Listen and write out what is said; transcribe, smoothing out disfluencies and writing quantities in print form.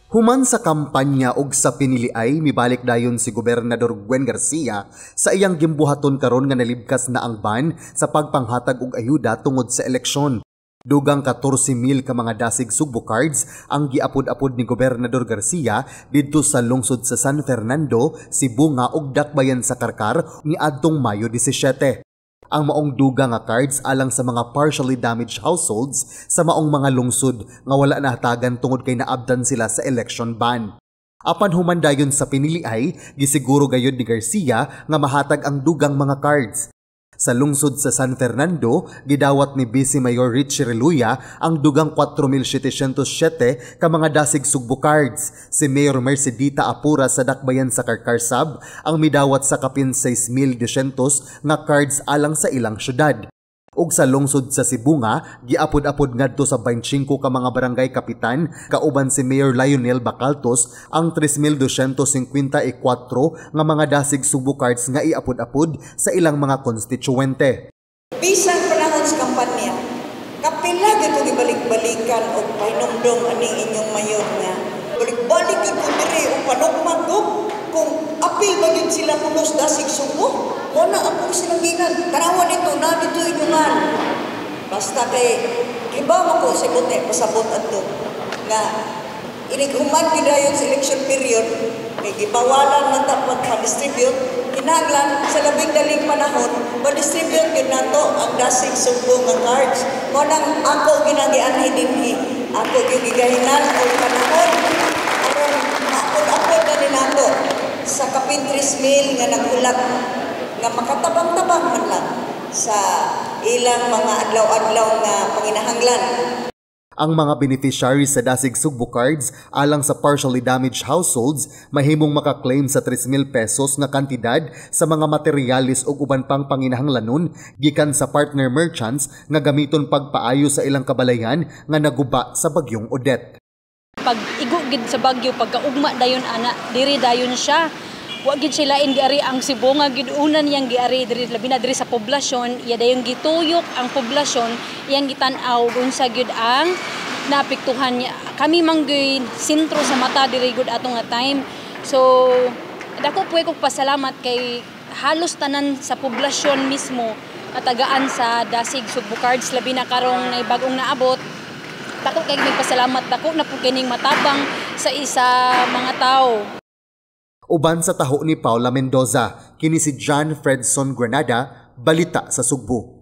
Human sa kampanya og sa piniliay, mibalik dayon si Gobernador Gwen Garcia sa iyang gimbuhaton karon nga nalibkas na ang ban sa pagpanghatag og ayuda tungod sa eleksyon. Dugang 14,000 ka mga Dasig Sugbo cards ang giapod-apod ni Gobernador Garcia didto sa lungsod sa San Fernando, Sibonga ug Dakbayan sa Carcar niadtong Mayo 17. Ang maong dugang nga cards alang sa mga partially damaged households sa maong mga lungsod nga wala nahatagan tungod kay naabdan sila sa election ban. Apan human dayon sa piniliay, gisiguro gayud ni Garcia nga mahatag ang dugang mga cards. Sa lungsod sa San Fernando, gidawat ni Vice Mayor Richie Reluya ang dugang 4,707 ka mga Dasig Sugbo cards. Si Mayor Mercedita Apura sa Dakbayan sa Carcar sab ang midawat sa kapin 6,200 nga cards alang sa ilang syudad. Ug sa lungsod sa Sibonga, giapod-apod ngadto sa 25 ka mga barangay kapitan kauban si Mayor Lionel Bacaltos ang 3,254 nga mga Dasig Sugbo cards nga iapod-apod sa ilang mga konstituente. Bisan panahon sa kampanya, kapila gyud ko gibalik-balikan og pahinumdom aning inyong mayor nga balik-balik gyud ko diri og panugmag ko kung apil ba gyud sila pulos Dasig Sugbo. Mo na akong silang ginan. Tanawa dito, na dito inyungan. Basta kay kibaw ko sa buti pasabot adto nga inig human gyud dayon sa election period kay gibawalan man ta pagpa-distribute, kinahanglan sa labing daling panahon ma-distribute gyud nato ang Dasig Sugbo nga cards. Mo nang ako ginagianhi dinhi, ako gyud gigahinan og panahon aron maapod-apod na ni nato sa kapin 3,000 nga naghulat nga makatabang-tabang man lang sa ilang mga adlaw-adlaw nga panginahanglan. Ang mga beneficiaries sa Dasig Sugbo cards alang sa partially damaged households mahimong makaklaim sa 3,000 pesos nga kantidad sa mga materyales ug uban pang panginahanglanon gikan sa partner merchants nga gamiton pagpaayo sa ilang kabalayan nga naguba sa bagyong Odette. Pag igo gid sa bagyo, pagkaugma dayon ana, diri dayon siya. Wa gid sila in giari ang Sibonga gid, una niyang giari diri, labi na diri sa poblasyon. Iya dayon gituyok ang poblasyon, iyang gitan-aw unsa gyud ang naapektuhan niya. Kami man gyud sentro sa mata diri gud ato nga time. So dako po ko pasalamat kay halos tanan sa poblasyon mismo natagaan sa Dasig Sugbo cards, labi na karong nay bag-ong naabot. Dako kay pasalamat, dako na po kining matabang sa isa mga tao. Uban sa taho ni Paula Mendoza, kini si John Fredson Granada, Balita sa Sugbo.